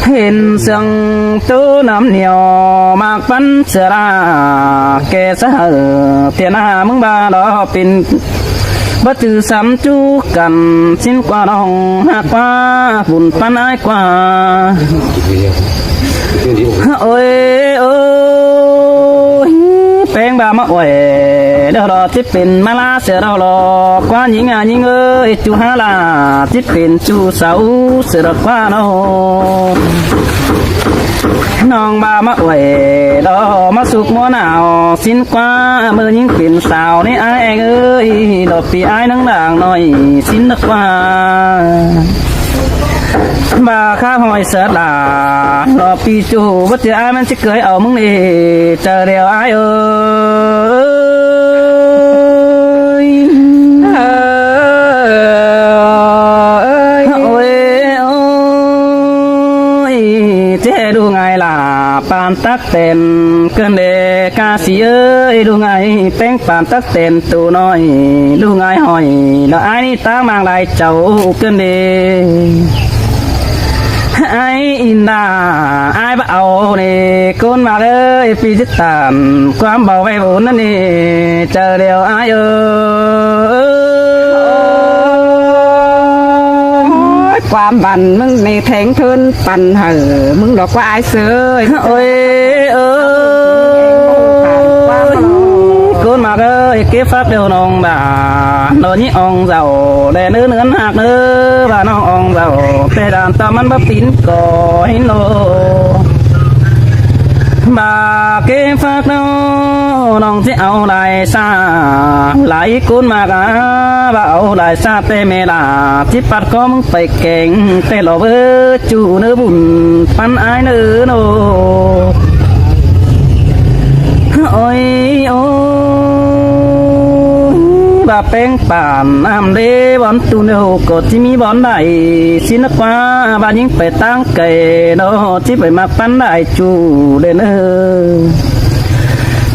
Hên sương tú nắm nhiều, ꞌmặc ꞌpắn sửa đa, kẻ sớ hảư, thiện ꞌna ꞌmứng ꞌva lo pên, báu ꞌchư sắm ꞌchu căn, ꞌsịn ꞌquá ꞌnọng ꞌhặc ꞌquá, bun ꞌpắn ải ꞌquá. Ôi, ôi, ꞌPéng ꞌva ꞌmá uối, đa lo ꞌchí pên ꞌmá ꞌlạ sửa đa lo, ꞌquá ꞌnhính a ꞌnhính ơi, ꞌchu há ꞌlạ, ꞌchí pên ꞌchu sáu sửa đa ꞌquá ꞌnọ. ꞌNọng ꞌva ꞌmá uối, đa ꞌmá sụp ꞌmúa nảo, ꞌsịn ꞌquá, ꞌmự ꞌnhính pên sáo ꞌnị ải ꞌeng ơi, đa pi ải ꞌnăng đang ꞌnọi, ꞌsịn đa ꞌquá. ꞌVa khá hỏi sớ đa, lo pi ꞌchu, báu ꞌchư ải ꞌmắn ꞌchí ꞌcới au ꞌmứng ꞌnị, chả điêu ải ơi. Ôi, ôi, ôi, ꞌchí ꞌhế đu ngải lả, păn tắc tẻn, ꞌcứn đê ca sĩ ơi, đu ngải ꞌPéng păn tắc tẻn tu ꞌnọi, đu ngải hỏi, lo ải ꞌnị táng mang lai chảu, ꞌcứn đê. Ải in đa, ải báu au ꞌnị, ꞌcốn ꞌmặc ơi, pi ꞌchí tản, ꞌquám báu ꞌvạy bun ꞌnặn ꞌnị, chả điêu ải ơi. Ôi, ꞌquám băn ꞌmứng ꞌnị théng thớn păn hảư, ꞌmứng lo ꞌquá ải sới. Ôi, ôi, ꞌcốn ꞌmặc ơi, kếp pháp điêu ꞌnọng đa, lo ꞌnhí ong dảu, đe ꞌnứ ꞌnưn ꞌhặc ꞌnứ, ꞌva ꞌnọng ong dảu, ꞌtẹ đan ta ꞌmắn báu pín ꞌcọ hín lo. ꞌVa kếp pháp ꞌnọng ꞌnọng ꞌchí au lai sa, lai ꞌcốn ꞌmặc a, ꞌva au lai sa ꞌtẹ ꞌme đa, ꞌchí pắt ꞌcó ꞌmứng pay keng, ꞌtẹ lo báu ꞌchu ꞌnớ bun, ꞌpắn ải ꞌnớ ꞌnọ. Ôi, ôi, ꞌva ꞌPéng păn ꞌnặm đé bón tu ꞌnớ ꞌcọ ꞌchí ꞌmí bón đảy, ꞌsịn ꞌnớ ꞌquá, ꞌva ꞌnhính pay ꞌtáng cay ꞌnọ, ꞌchí pay ꞌmặc ꞌpắn đảy ꞌchu đê ꞌnớ.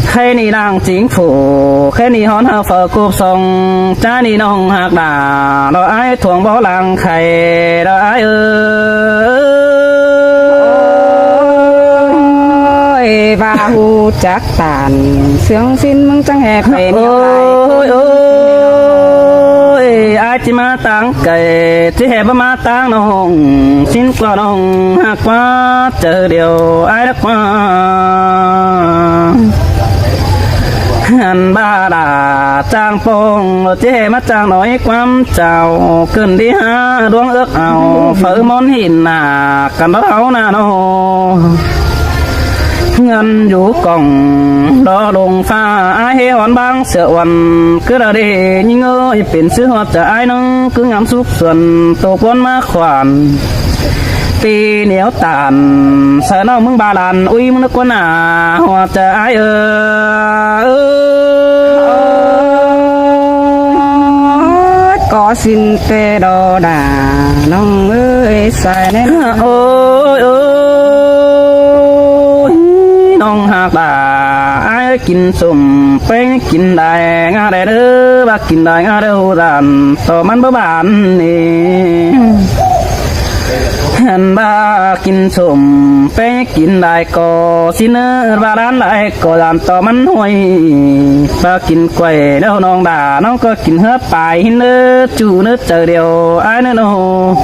Khay ꞌnị đang chính phủ, khay ꞌnị hón hao phaư cộp song, ꞌchái ꞌnị ꞌnọng ꞌhặc đa, lo ải thuông báu lăng khay, lo ải ơi. Ôi, ꞌva ꞌhụ chắc tản, sương ꞌsịn ꞌmứng chắng ꞌhế pên. Ôi, ôi, ải ꞌchí ꞌmá ꞌtáng cay, ꞌchí ꞌhế báu ꞌmá ꞌtáng ꞌnọng, ꞌsịn ꞌquá ꞌnọng ꞌhặc ꞌquá, chả điêu ải đa ꞌquá. Ăn ꞌva đa chang pông, lo ꞌchí ꞌhế ꞌmá chang nói ꞌquám chảu, ꞌcứn đi hả đuống ước ao, phaư ꞌmón hỉn nả, căn đót ꞌháu nả ꞌnọ. Ngăn dú cỏng, đo lông pha, ải ꞌhế hón bang sửa uôn, ꞌcứ đa đê, ꞌnhính ơi, pên ꞌsứ ꞌhọt chả ải ꞌnưng, ꞌcứ ngắm súc suôn, tô cuốn ꞌmá khoản. Pi nẻo tản, sa ꞌnọng ꞌmứng ba lan, ui ꞌmứng ꞌnớ ꞌquá nả, ꞌhọt chả ải ơ. Ôi, có xin tê đo đà, ꞌnọng ơi, sai ꞌnén. Ôi, ôi, ꞌnọng ꞌhặc đa, ải kin sôm peng kin đai ngã đe đơ, ba kin đai ngã đơ hu dan to măn bơ ban ni. Hăn ba kin sôm peng kin đai ko, si nơ ba đan đai ko dan to măn hui. Ba kin quay đơ nong đa, nong ko kin hơ pai hin nơ chu nơ chaư điêu ai nơ nô.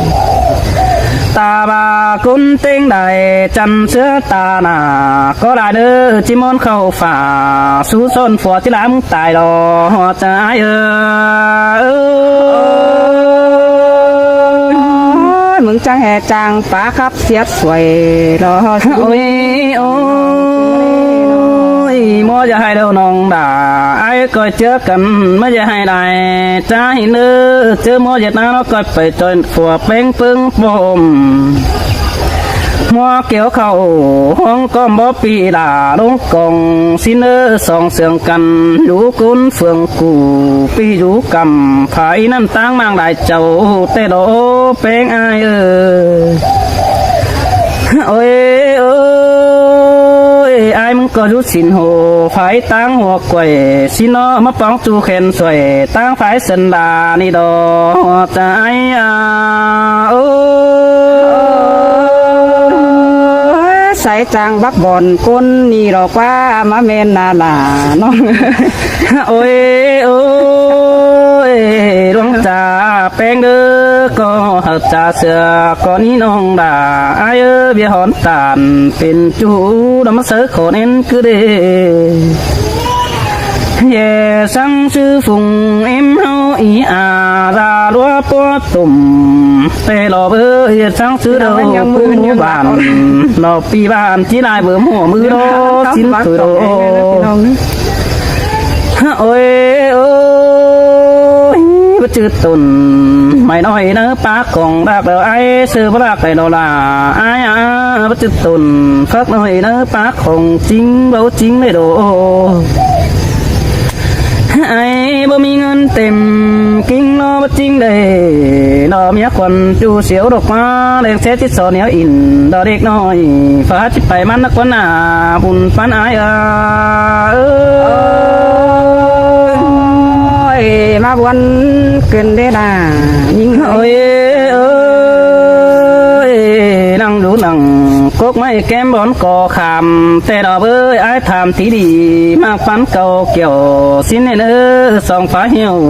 Ta ba cún têng đai chăn sứa ta nả, có đai nơ chi môn khâu phả, sú son phua chi lắm tai lo, hoa cha ai ơ. Ôi, mưng chang hè chang pá khắp siết xuôi lo. Ôi, ôi, mua giờ hai đầu nòng đà, ai coi trước cần mới giờ hai đài, cha hin nơ, chứ mua giờ ta nó coi phải coi phua peng pưng bom. Mua kiểu khẩu, hông con bó pi đà, đống còng, xin nơ, song sương căn, lũ cún phường cù, pi lũ cầm, phải năn táng mang đài chầu, tê đổ peng ai ơ. Ôi, ôi, ai mưng có rút xin hồ, phải táng hoa quẩy, xin nó mắc bóng chu khen xuẩy, táng phải sân đà ni đò, hoa cha ai à, ôi. Ôi, sai chang bắc bòn côn ni đò qua, má men nà là nó. Ôi, ôi, luông cha peng đơ, có hợp cha sửa, có ni nông đà, ai ơ, bia hòn tàn, pin chu, đâm sớ khổ nên cứ đi. Ye sang sư phùng em hao ý à, ra lúa búa tùm, tê lò bơ, ye sang sư đầu, cú bản, lò pi bản, chỉ lại bơ mùa mưa đó, chín tuổi đó. Ôi, ôi, bất chư tùn, mày nói nơ pá khổng đạc đờ ai, sư bất đạc đài đô la, ai à, bất chư tùn, phác nói nơ pá khổng chính, báu chính đài đô. Ai báu mi ngân têm, kinh lo bất chính đài, lo miếc khuôn chu siêu độc hóa, đèn xe chít so néo in, đo đếc nói, phá chít pay mắn nắc quán à, bùn pán ai à. Ôi, má buôn cơn đế đà, nhưng ôi, ôi, năng lũ năng cốc máy kém bón cò khảm, tê đỏ bơi ai tham tí đi, mạc pán cầu kiểu, xin nên ơ, song phá hiệu,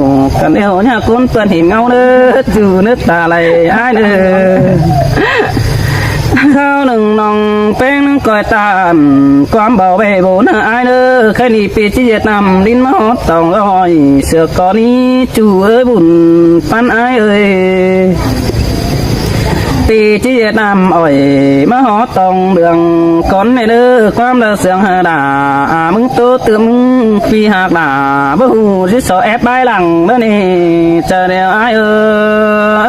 cần yêu nhà cún tuần hình ngâu nơ, dù nước ta lầy ai nơ. Khao nưng nòng peng nưng coi tàn, quám bảo vệ bố nơ ai nơ, khai đi pi chi Việt Nam, đin má hót tòng oi, sửa có ni, chu ơi bùn, pán ai ơi. Pi chi Việt Nam oi, má hót tòng đường, con này nơ, quám đơ sướng hơ đà, à mưng tố tưm, pi hạc đà, bố hù, dí so ép bái lặng, bố nì, Chả đèo ai ơi.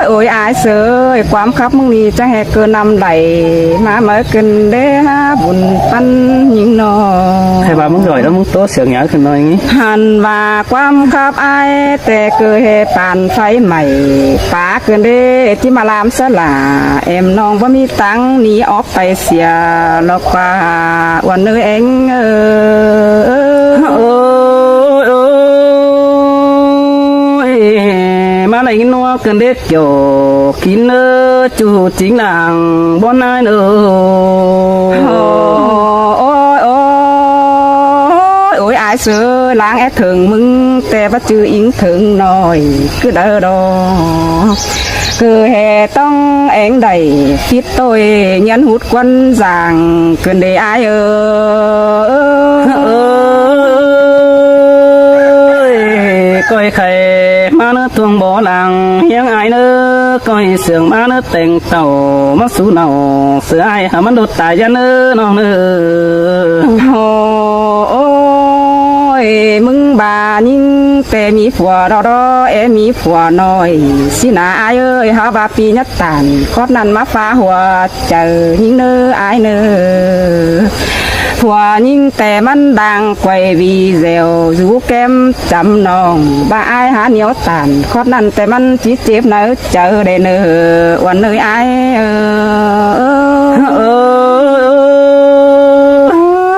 Ôi, ôi, ai sớ, quám khắp mưng ni chả hè cơ năm đảy, má mới cơn đế ha bùn păn nhính nò. Hay ba mưng giỏi đó, mưng tốt sướng nhớ cơn nói nghĩ. Hẳn và quám khắp ai, tê cơ hè bàn pháy mảy, pá cơn đế, tí mà làm sớ là, em nong bá mi tăng ni óp pay sia lok pa uôn ơi eng ơi. Ôi, ôi, má này nua cơn đết kiểu kín nơ chu chính làng bon ai nơ. Ôi, ôi, ôi, ôi, ai sớ láng é thường mưng, tê bắt chư ính thường nòi, cứ đơ đo. Cứ hè tông eng đảy, phít tôi, nhắn hút quân giàng, cơn đế ai ơ. Ơi, coi khay, má nơ tuông bó làng, hiếng ai nơ, coi sướng má nơ teng tàu, má sú nàu, sớ ai hả măn đột tài dân nơ, nong nơ. Ôi, mưng bà nhính tê mí phua đo đo, é mí phua nòi, xin à ai ơi, hả bà pi nhất tản, khót năn má phá hùa, chở nhính nơ ai nơ. Phua nhính tê măn đang quay video, rú kem chăm nòng, bà ai hả nhiêu tản, khót năn tê măn chí chếp nơ, chở đê nơ, uôn nơi ai ơ.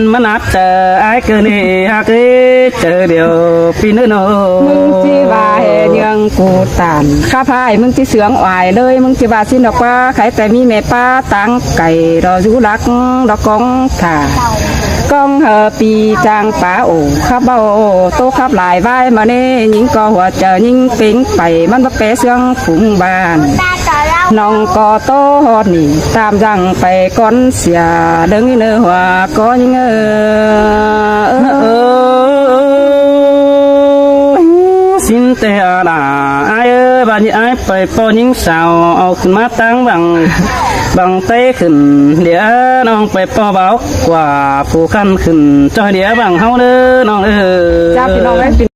ꞌnịn ꞌmắn áp ꞌchớ ải ꞌcọ ꞌnị ꞌhặc ꞌi, ꞌchớ điêu ꞌpi ꞌnớ ꞌnớ. ꞌMứng ꞌchí ꞌva ꞌhế ꞌnhương ꞌcú ꞌtan khắp ải, ꞌmứng ꞌchí sương oai ꞌlới, ꞌmứng ꞌchí ꞌva ꞌsịn ꞌnọk ꞌva khay ꞌtẹ ꞌmí ꞌmẹ ꞌpá táng cay ꞌló dú lắc ꞌló cóng thả. Cóng hảư ꞌpi ꞌchang pá ổ khắp báu ꞌtố khắp lai ꞌvái ꞌmá ꞌnê, ꞌnhính ꞌcọ hua ꞌchớ ꞌnhính ꞌpéng pay ꞌmắn báu pé ꞌsướng phung ꞌban. ꞌNọng ꞌcọ ꞌtố ꞌhọt ꞌnị, tam dăng pay cón sia, đơng ꞌnị ꞌnớ hua ꞌcọ ꞌnhính ơ. Ơ, ơ, ơ, ơ, ꞌsịn ꞌtẹ a đa, ải ơ, ꞌva ꞌnị ải pay ꞌpo ꞌnhính sao au khửn ꞌmá táng bang, bang té khửn, ꞌlẹo ꞌnọng pay ꞌpo báo ꞌquá phủ khăn khửn ꞌchoi ꞌlẹo bang ꞌháu ꞌnớ ꞌnọng ơ. Chảu ꞌpi ꞌnọng ới.